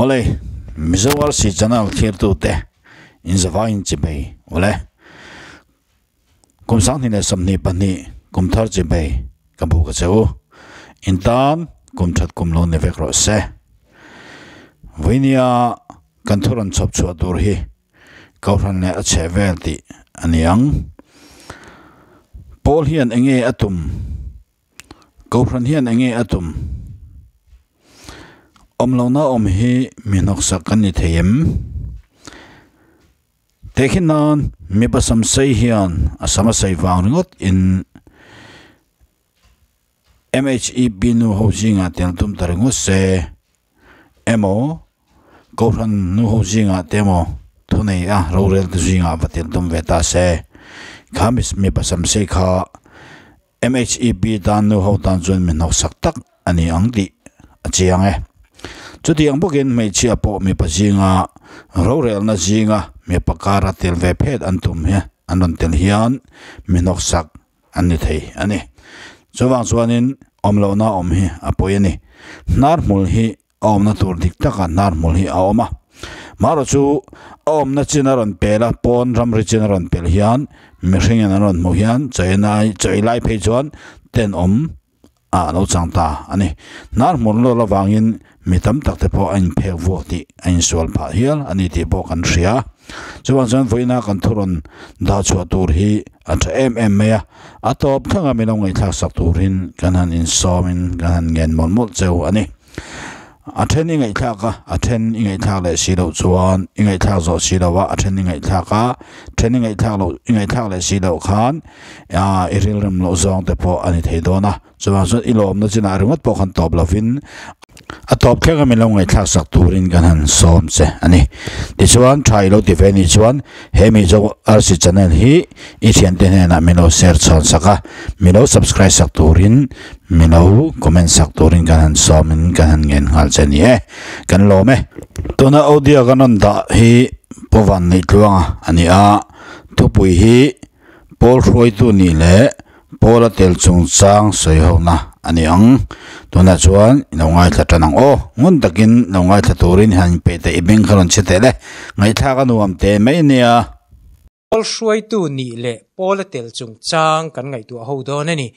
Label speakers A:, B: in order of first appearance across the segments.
A: Awle, Mizo RC channel thirtute in zavaiin chibei awle. Kum 2022 kum thar chibei ka bu ka cheu. In tan kum that kum lo ni vek rawh se. Vawinia kan thu rawn chhawp chhuah tur hi Kohhran leh a chheh vel tih a ni ang. Paul hian enge a tum? Kohhran hian enge a tum? Awm lohna awm hi mi hnawksak kan ni thei em? Tehkhin nan mipa sam sei hian a sam a sei vang ringawt in MHEP nu ho zingah tel tum ta ringawt se emaw Kohhran nu ho zingah te emaw thunei a rorel te zingah va tel tum ve ta se. Kha mipa samsei kha MHEP tan nu ho tan chuan mi hnawksak tak a ni ang tih a chiang e. Chutiang bawkin hmeichhia pawh mipa zinga rorelna zinga mipa kara tel ve phet an tum hi an rawn tel hian mi hnawksak an ni thei a ni. Chuvang chuanin awm lohna awm hi a pawi a ni. Hnar hmul hi a awmna tur dik taka hnar hmul hi a awm a. Marawh chu a awmna chin a rawn pel a, pawn ramri chin a rawn pel hian mihringin an rawn hmuh hian chawi chawi lai phei chuan tenawm ah a lo chang ta a ni. Hnar hmul lawr avangin mi tam tak te pawh a inphek vuak tih a insual phah hial a ni tih pawh kan hria. Chuvang chuan vawiina kan thu rawn dah chhuah tur hi a tha em em mai a, a tawp thlanga min lo ngaihthlak sak turin kan han insawmin kan han ngen mawlh mawlh cheu a ni. A then i ngaihthlak a, a then i ngaihthlak leh si loh chuan i ngaihthlak zawh si loh a, a then i ngaihthlak a, then i ngaihthlak loh i ngaihthlak leh si loh khan ah i rilrem loh zawng te pawh a ni thei dawn a. Chuvang chuan i lawmna chinah ringawt pawh khan tawp lovin a tawp thleng a min lo ngaihthlak sak turin kan han sawm che a ni. Tichuan tha i lo ti ve nih chuan he Mizo RC channel hi i thiante hnenah min lo share chhawn sak a, min lo subscribe sak turin min lo comment sak turin kan han sawmin kan han ngen nghal che a ni e. Kan lawm e. Tuna audio kan rawn dah hi Pu Vanneihtluanga a ni a, thupui hi Pawl hruaitu nih leh Pawl a tel chungchang sawi hona a ni ang. Tunah chuan i lo ngaithla tan ang aw. Ngun takin lo ngaithla turin han inpeih teh i beng kha rawn chhe teh le. Ngaihthlak a nuam teh mai ania.
B: Pawl hruaitu nih leh Pawl a tel chungchang kan ngaihtuah ho dawn a ni.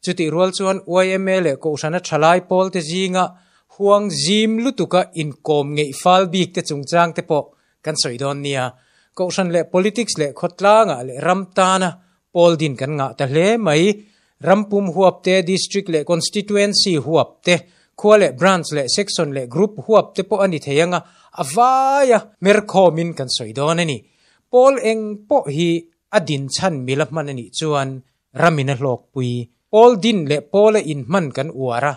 B: Chutih rual chuan yma leh Kohhrana thalai pawl te zinga huang zim lutuka inkawm ngeih fal bik te chungchang te pawh Kan sawi dawn nia, Kohhran leh politics leh khawtlangah leh ram tana pawl din kan ngah ta hle mai. Ram pum huap te, district leh constituency huap te, khua leh branch leh section leh group huap te pawh a ni thei anga a vaia hmerkhawmin kan sawi dawn a ni. Pawl eng pawh hi a din chhan mila hman a nih chuan ramin a hlawkpui. Pawl din leh pawla inhman kan uar a,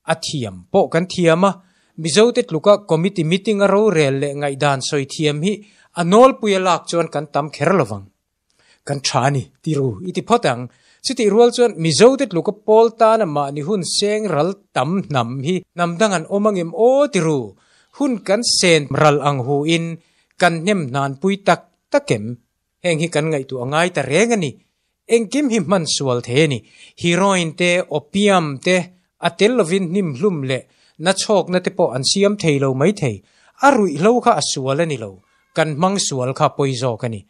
B: A thiam pawh kan thiam a, Mizote tluka committee meeting a rorel leh ngaihdan sawi thiam hi a nawlpui a lak chuan kan tam kher lo vang. Kan tha a ni, ti ru i ti phawt ang. Chutih rual chuan Mizote tluka pawl tana mahni hun seng ral tam hnam hi hnam dang an awm angem aw ti ru, hun kan sen ral ang hu in kan hnem hnanpui tak tak em? Heng hi kan ngaihtuah ngai ta reng a ni. Engkim hi hman sual thei a ni. Heroin te, opium te, a tel lovin hnim hlum leh na chhawkna te pawh an siam thei lo mai thei. A ruihhlo kha a sual a ni lo, kan hmang sual kha pawi zawk a ni.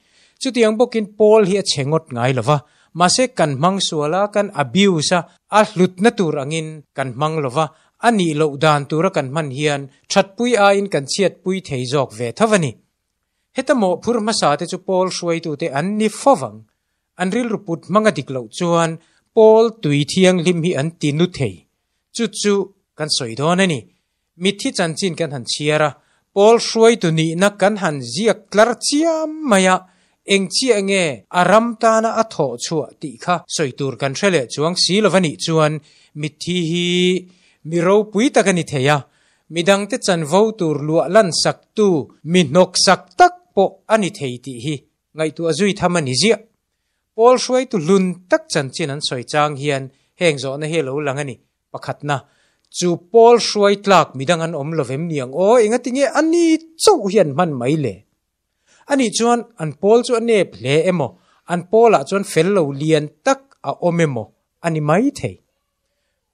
B: Chutiang bawkin Paul hi a chhe ngawt ngai lo va, mahse kan hmang sual a, kan abuse a, a hlutna tur angin kan hmang lo va, a nih loh dan tura kan hman hian thatpui aiin kan chhiatpui thei zawk ve tho a ni. Heta mawhphur hmasa te chu Paul hruaitute an ni fo vang. An rilru put hmang a dik loh chuan Paul tui thianghlim hi an ti nu thei. Chu chu kan sawi dawn a ni. Mitthi chanchin kan han chhiar a, Paul hruaitu nihna kan han ziak tlar chiam mai a, eng chiah nge a ram tana a thawh chhuah tih kha sawi tur kan hre leh chuang si lova nih chuan mitthi hi mi ropui tak a ni thei a, Midangte chanvo tur luah lan saktu mi hnawk sak tak pawh a ni thei tih hi ngaihtuah zui tham a ni ziah. Pawl hruaitu hlun tak chanchin an sawi chang hian heng zawhna hi a lo lang a ni. Pakhatna, chu Pawl hruai tlak midang an awm lovem niang aw, engati nge a ni chauh hian hman mai le? Anih chuan an pawl chu a nep hle emaw, an pawlah chuan fel lo lian tak a awm emaw a ni mai thei.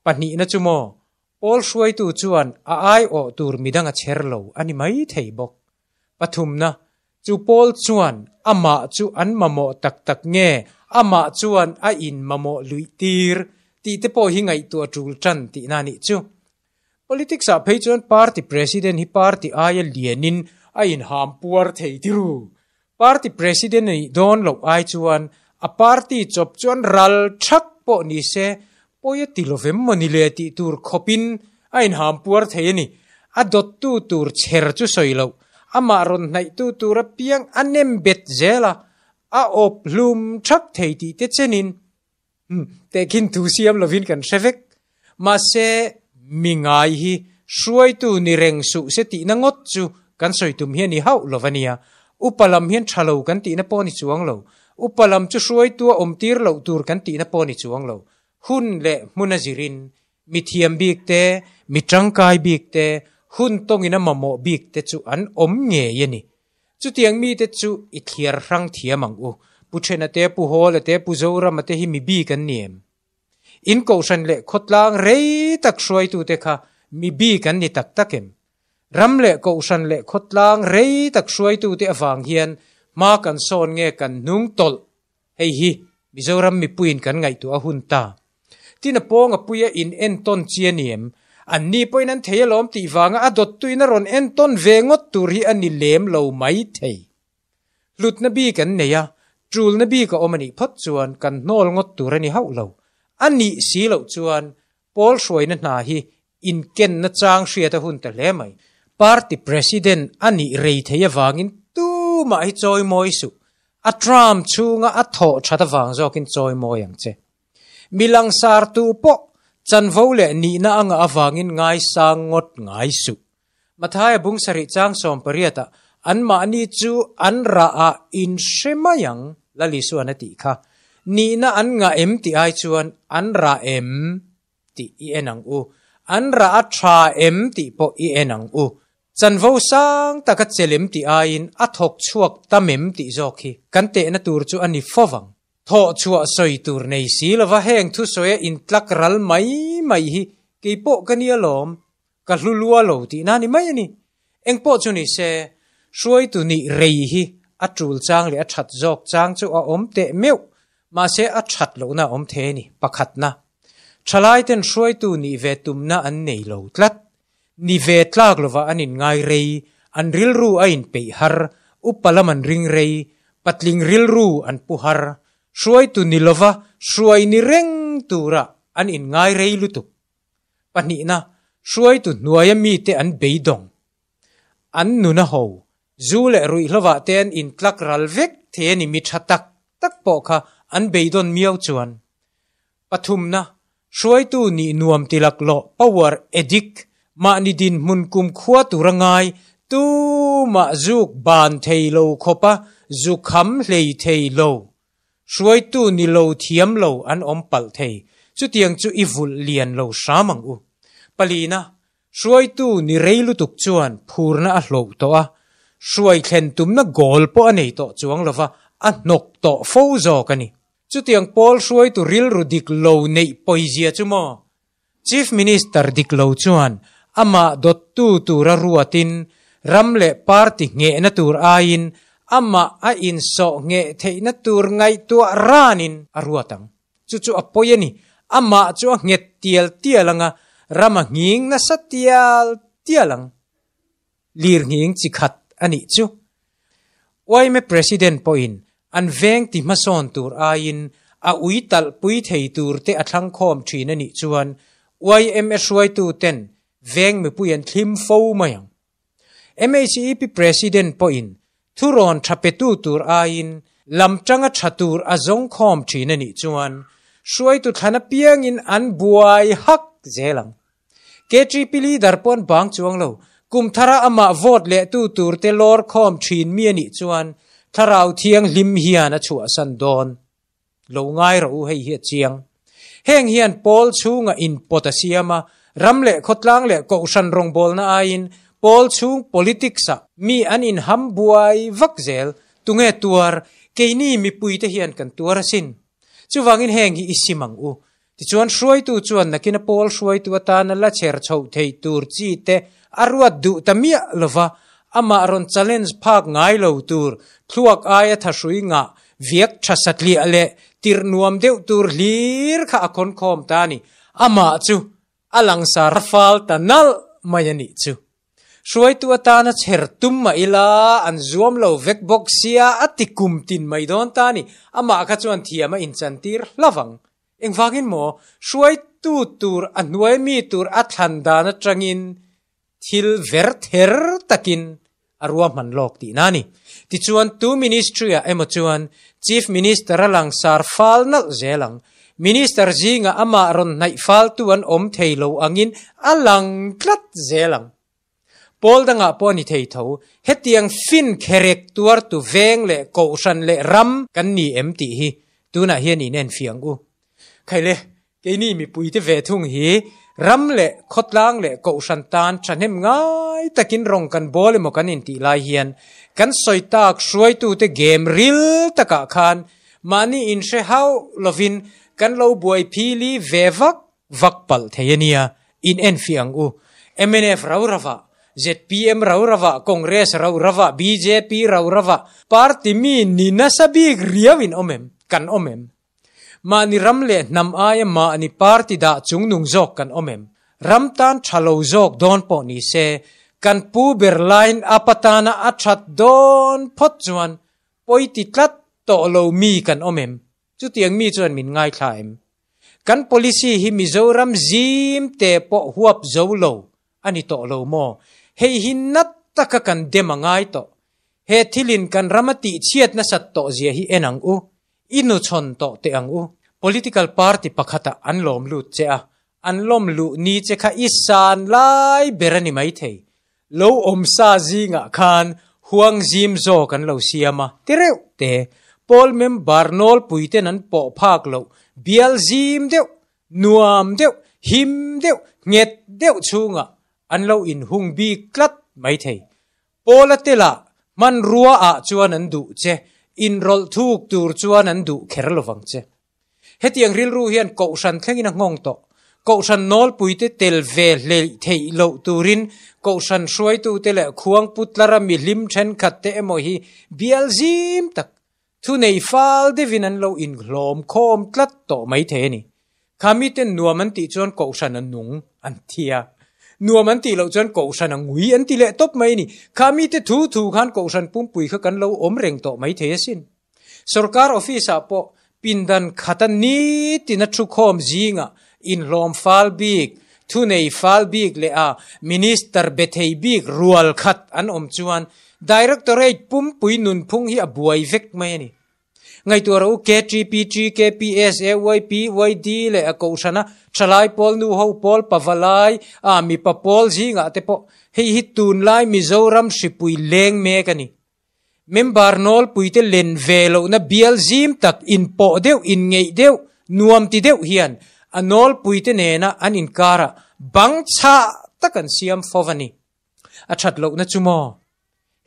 B: Pahnihna chu maw? Pawl hruaitu chuan a aiawh tur midang a chher lo a ni mai thei bawk. Pathumna, chu pawl chuan amah chu an mamawh tak tak nge amah chuan a in mamawh luih tir tih te pawh hi ngaihtuah tul tan tihna a nih chu. Politics ah phei chuan party president hi party aia lianin a inham puar thei tiru. Party president a nih dawn loh ai chuan a party chawp chuan ral thak pawh ni se pawi a ti lovem maw ni le tih tur khawpin a inham puar thei a ni. A dawttu tur chher chu sawi loh, amah rawn hnaihtu tur apiang a nem bet zel a, a awp hlum thak thei tih te chenin Tehkhin thu siam lovin kan hre vek. Mahse, mi ngai hi hruaitu ni reng suh se tihna ngawt chu kan sawi tum hi a ni hauh lo va nia. Upa lam hian tha lo kan tihna pawh a ni chuang lo. Upa lam chu hruaitua awm tir loh tur kan tihna pawh a ni chuang lo. Hun leh hmun a zirin mi thiam bik te, mi tangkai bik te, hun tawngin a mamawh bik te chu an awm ngei a ni. Chutiang mite chu i thliar hrang thiam ang u. Pu Thena te, Pu Hawla te, Pu Zorama te hi mi bik an ni em? In kohhran leh khawtlang rei tak hruaitute kha mi bik an ni tak tak em? Ram leh kohhran leh khawtlang rei tak hruaitute avang hian hma kan sawn nge kan hnung tawlh? Hei hi Mizoram mipuiin kan ngaihtuah a hun ta. Tin a pawng a puia in entawn chi a ni em? An ni pawhin an thei alawm tih vanga a dawttuin a rawn entawn ve ngawt tur hi a ni lem lo mai thei. Hlutna bik an nei a, tulna bik a awm a nih phawt chuan kan hnawl ngawt tur a ni hauh lo. A nih si loh chuan Pawl hruaina hna hi inkenna chang hriat a hun ta hle mai. Party President a nih rei thei avangin tumah hi chawimawi suh. A term chhunga a thawh that avang zawkin chawimawi ang che. Mi langsar tu pawh chanvo leh nihna a ngah avangin ngaisang ngawt ngai suh. Mathaia bung sarih chang 18 ah anmahni chu an rah ah in hre mai ang, Lal Isuan a tih kha. Nihna an ngah em tih ai chuan an rah em tih i en ang u. An rah a tha em tih pawh i en ang u. Chanvo sang taka chelh em tih aiin a thawk chhuak tam em tih zawk hi kan tehna tur chu a ni fo vang. Thawh chhuah sawi tur nei si lova heng thusawia intlak ral mai mai hi kei pawh ka nia lawm. Ka hlu lua lo tihna ni mai a ni. Engpawh chu ni se, hruaitu nih rei hi a tul chang leh a that zawk chang chu a awm teh meuh, mahse a that lohna a awm thei a ni, pakhatna. Thalaiten hruaitu nih ve tumna an nei lo tlat. Ni ve tlak lova an inngai rei, an rilru a inpeih har, upa lam an ring rei, patling rilru an pu har. Hruaitu ni lova hruai ni reng tura an inngai rei lutuk. Pahnihna, hruaitu hnuaia mite an beidawng. An nun a ho, zu leh ruihhlovah te an intlak ral vek thei a ni mi tha tak tak pawh kha an beidawn miau chuan. Pathumna, hruaitu nih nuam ti laklawh power addict mahni dinhmun kumkhua tura ngai tumah zuk ban thei lo khawpa zu kham hlei thei lo. Hruaitu ni lo thiam lo an awm palh thei, chutiang chu i vulh lian lo hram ang u. Palina, hruaitu ni rei lutuk chuan phurna a hloh tawh a, hruai thlen tumna goal pawh a nei tawh chuang lova a hnawk tawh fo zawk a ni. Chutiang pawl hruaitu rilru dik lo neih pawizia chu maw? Chief Minister dik lo chuan amah dawttu tura ruatin ram leh party nghehna tur aiin amah a insawh ngheh theihna tur ngaihtuah ranin a ruat ang. Chu chu a pawi a ni. Amah chu a nghet tial tial ang a, ram a nghing nasa tial tial ang. Lirnghing chi khat a nih chu. Yma President pawhin an veng ti hmasawn tur aiin a ui talh pui thei tur te a thlang khawm thin a nih chuan yma hruaitu ten veng mipui an thlim fo mai ang. MHEP President pawhin thurawn tha petu tur aiin lam tanga tha tur a zawng khawm thin a nih chuan hruaitu thlan apiangin an buai hak zel ang. KTP leader pawh an bang chuang lo. Kum thara amah vote leh tu tur te lawr khawm thin mi a nih chuan thlarau thianghlim hian a chhuahsan dawn lo ngai rawh u hei hi a chiang. Heng hian pawl chhunga inpawt a siam a, ram leh khawtlang leh kohhran rawngbawlna aiin pawl chhung politics ah mi an inham buai vak zel. Tunge tuar? Keini mipuite hian kan tuar asin. Chuvangin heng hi i sim ang u. Tichuan hruaitu chuan nakina pawl hruaitu atana la chher chhoh theih tur chi te a ruat duh ta miah lova, amah rawn challenge phak ngai lo tur thluak aia thahrui ngah viak tha satliah leh tirh nuam deuh tur hlir kha a khawnkhawm ta a ni. Amah chu a langsar fal ta nalh mai a nih chu. Hruaitu atana chher tum mah ila an zuam lo vek bawk sia a ti kum tin mai dawn ta a ni. Amah kha chuan thiam a inchantir hlavang. Engvangin maw hruaitu tur a hnuai mi tur a thlan dan atangin thil ver ther takin a ruahman lawk tihna a ni. Tichuan tu ministry-ah emaw chuan Chief Minister a langsar fal nalh zel ang. Minister zingah amah rawn hnaih faltu an awm thei lo angin a lang tlat zel ang. Pawl dangah pawh a ni thei tho. Hetiang fin kherek tuartu veng leh kohhran leh ram kan ni em tih hi tunah hian in enfiah ang u. Khaile, keini mipuite ve thung hi ram leh khawtlang leh kohhran tan thahnem ngai takin rawng kan bawl emaw kan intih lai hian kan sawi tak hruaitute game ril takah khan mahni inhre hauh lovin kan lo buai phili ve vak vak palh thei a nia, in enfiah ang u. Mnf rau ravah, zpm rau ravah, Congress rau ravah, bjp rau ravah, party mi ni nasa bik riau in awm em? Kan awm em? Mahni ram leh hnam aia mahni party dah chungnung zawk kan awm em? Ram tan tha lo zawk dawn pawh ni se, kan pu ber line up atana a that dawn phawt chuan pawi ti tlat tawh lo mi kan awm em? Chutiang mi chuan min ngaithla em? Kan policy hi Mizoram zim te pawh huap zo lo a ni tawh lo maw? Hei hi nat taka kan dem a ngai tawh. He thilin kan rama tihchhiat nasat tawh zia hi en ang u. I nuchhawn tawh teh ang u. Political party pakhatah an lawm lut che a, an lawm luh ni che kha i san lai ber a ni maithei. Lo awm sa zingah khan huang zim zawk an lo siam a, ti reuh te. Pawl member nawlpui ten an pawh phak loh, bial zim deuh, nuam deuh, him deuh, nghet deuh chhungah an lo inhung bik tlat maithei. Pawla telah hmanrua ah chuan an duh che, inrawlh thuk tur chuan an duh kher lovang che. Hetiang rilru hian Kohhran thlengin a nghawng tawh. Kohhran nawlpuite tel ve hleih theih loh turin Kohhran hruaitute leh khuang putlara mihlim thenkhat te emaw hi bial zim tak, thunei fal deuhin an lo inhlawm khawm tlat tawh maithei a ni. Kha miten nuam an tih chuan Kohhran a nung an ti a, nuam an tih loh chuan Kohhran a ngui an ti leh tawp mai a ni. Kha mite thu thu khan Kohhran pumpui kha kan lo awm reng tawh maithei asin. Sorkar office ah pawh pindan khata nitin a thukhawm zingah inhlawm fal bik, thunei fal bik leh a Minister be thei bik rual khat an awm chuan Directorate pumpui nunphung hi a buai vek mai a ni. Ngaihtuah rawh u KTPT, KPS, AYP, YD leh a kohhrana thalai pawl, nuho pawl, pavalai, a mipa pawl zingah te pawh hei hi tunlai Mizoram hripui leng mek a ni. Member nawlpuite len ve lohna bial zim tak inpawh deuh, inngeih deuh, nuam ti deuh hian a nawlpuite nena an inkarah bang chhah tak an siam fo a ni. A that lohna chu maw?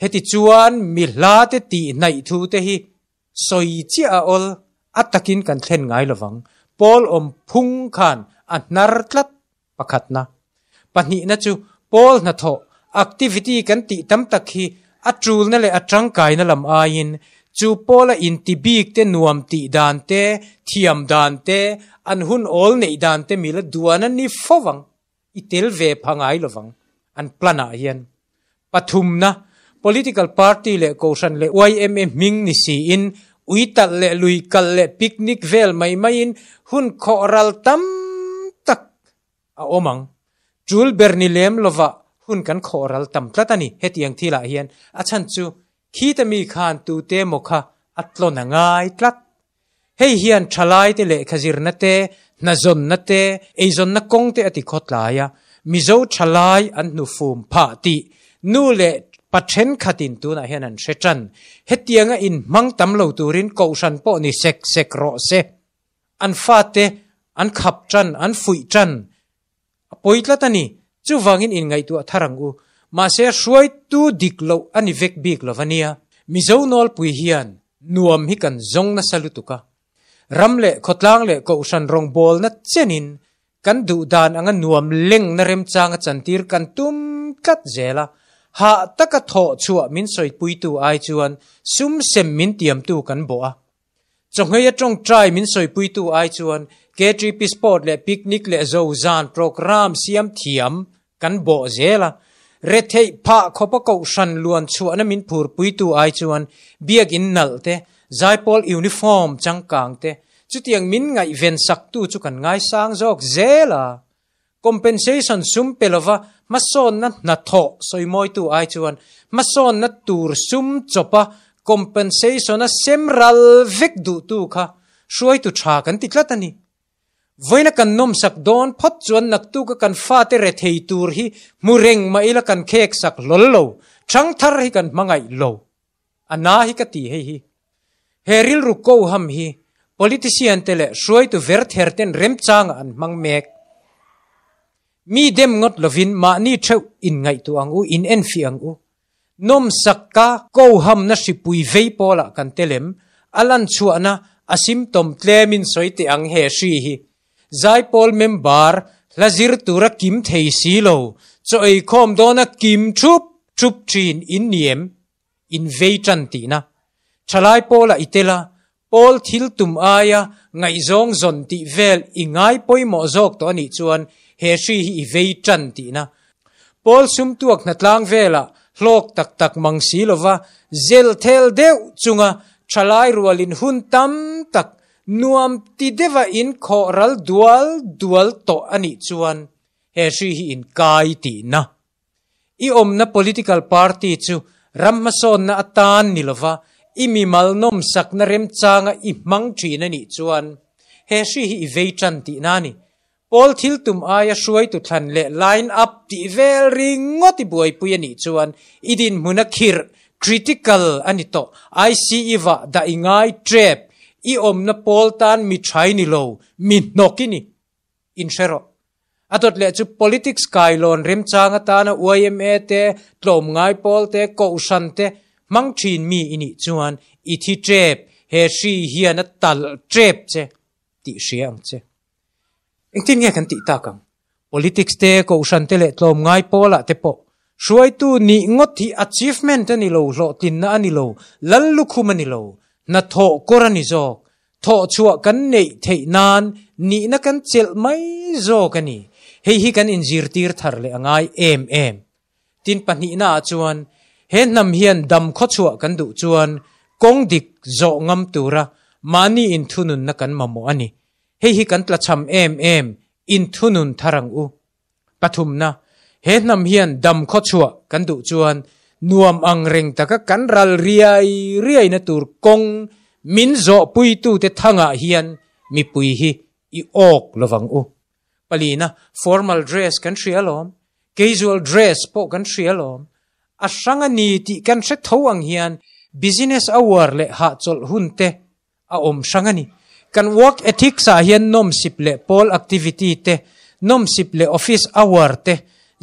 B: Heti chuan mi hlate tih hnaih thu te hi sawi chiah a awl, a takin kan thlen ngai lovang. Pawl awm phung khan a hnar tlat pakhatna. Pahnihna chu pawl hnathawh, activity, kan tih tam tak hi a tulna leh a tangkaina lam aiin chu pawla inti bik te nuam tih dan te, thiam dan te, an hun awl neih dan te mila duan a ni fo vang. I tel ve pha ngai lovang an plan ah hian. Pathumna, Political party leh Kohhran leh yma hming ni siin ui talh leh lui kalh leh picnic vel mai maiin hun khawh ral tam tak a awm ang. Tul ber ni lem lovah hun kan khawh ral tam tlat a ni hetiang thil ah hian. A chhan chu khita mi khan tute maw kha a tlawn a ngai tlat. Hei hian thalaite lehkha zirna te, hnazawnna te, eizawnna kawng te a ti khawtlai a, Mizo thalai an hnufum phah tih nu leh pa thenkhatin tunah hian an hre tan. Hetianga inhmang tam lo turin kohhran pawh ni sek sek rawh se. An fate an khap tan, an fuih tan a pawi tlat a ni. Chuvangin inngaihtuah thar ang u. Mahse hruaitu dik loh a ni vek bik lo va nia. Mizo nawlpui hian nuam hi kan zawng nasa lutuk a. Ram leh khawtlang leh kohhran rawngbawlna chenin kan duh dan anga nuam lengna remchanga chantir kan tum tlat zel a. Hah taka thawh chhuah min sawipuitu ai chuan sum sem min tiamtu kan bawh a. Chawhngei atawngtai min sawipuitu ai chuan KTP Sport leh Picnic leh zo zan program siam thiam kan bawh zel a. Retheih phah khawpa kohhran luan chhuahna min phurpuitu ai chuan biakinn nalh te, zaipawl uniform changkang te, chutiang min ngaihven saktu chu kan ngaisang zawk zel a. Compensation sum pe lova hmasawnna hnathawh sawimawitu ai chuan hmasawnna tur sum chawpa compensation a sem ral vek duhtu kha hruaitu tha kan ti tlat a ni. Vawiina kan nawmsak dawn phawt chuan naktuka kan fate rethei tur hi hmu reng mah ila kan khek sak hlawl lo, thangthar hi kan hmangaih lo. A na hi ka ti hei hi. He rilru koham hi politician te leh hruaitu verther ten remchangah an hmang mek. Mi dem ngawt lovin mahni theuh in ngaihtuah ang u, in enfiah ang u. Nawmsak ka kohamna hripui vei pawlah kan tel em? A lan chhuahna a symptom tlemin sawi teh ang he hri hi. Zaipawl member hla zir tura kim thei si lo, chaw eikhawm dawna kim thup thup thin in ni em? In vei tan tihna. Thalai pawlah i tel a, pawl thil tum aia ngaihzawng zawn tih vel i ngai pawimawh zawk tawh a nih chuan he hri hi i vei tan tihna. Pawl sumtuak hnatlang velah hlawk tak tak mang si lova zel thel deuh chunga thalai rualin hun tam tak nuam ti deuha in khawh ral dual dual tawh a nih chuan he hri hi in kai tihna. I awmna political party chu ram hmasawnna atan ni lova i mimal nawmsakna remchanga i hmang thin a nih chuan he hri hi i vei tan tihna a ni. Pawl thil tum aia hruaitu thlan leh line up tih vel ringawt i buaipui a nih chuan i dinhmun a khirh, critical, a ni tawh. ICE vah dah i ngai trap, i awmna pawl tan mi thai ni lo, mi hnawk i ni. Inhre rawh. A dawt leh chu politics kailawn remchang atana yma te, tlawmngai pawl te, kohhran te hmang thin mi i nih chuan i thi tep, he hri hian a talh tep che tih hria ang che. Engtin nge kan tih tak ang? Politics te, kohhran te leh tlawmngai pawlah te pawh hruaitu nih ngawt hi achievement a ni lo, hlawhtlinna a ni lo, lal lukhum a ni lo, hnathawh kawr a ni zawk. Thawhchhuah kan neih theih nan nihna kan chelh mai zawk a ni. Hei hi kan inzirtir thar leh a ngai em em. Tin pahnihnaah chuan he hnam hian dam khawchhuah kan duh chuan kawng dik zawh ngam tura mahni inthununna kan mamawh a ni. Hei hi kan tlachham em em inthunun thar ang u. Pathumna, he hnam hian dam khawchhuah kan duh chuan nuam ang reng taka kan ral riai riaina tur kawng min zawhpuitute thangah hian mipui hi i awk lovang u. Palina, formal dress kan hria alawm, casual dress pawh kan hria alawm. A hrang a ni tih kan hre tho ang hian business hour leh hahchawlh hun te a awm hrang a ni. Kan work ethics ah hian nawmsip leh pawl activity te, nawmsip leh office hour te,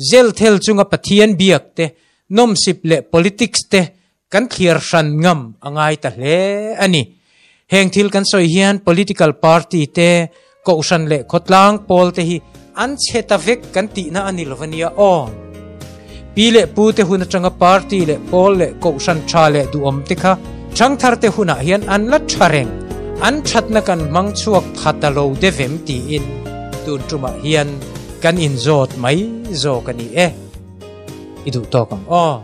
B: zel thel chunga Pathian biak te, nawmsip leh politics te kan thliar hran ngam a ngai ta hle a ni. Heng thil kan sawi hian political party te, kohhran leh khawtlang pawl te hi an chhe ta vek kan tihna a ni lo a nia aw. Pi leh pu te hun atanga party leh pawl leh kohhran tha leh duhawm te kha thangthar te hunah hian an la tha reng, an thatna kan hmang chhuak pha ta lo devem tiin tun tumah hian kan inzawt mai zawk a ni e. I duh tawk ang aw.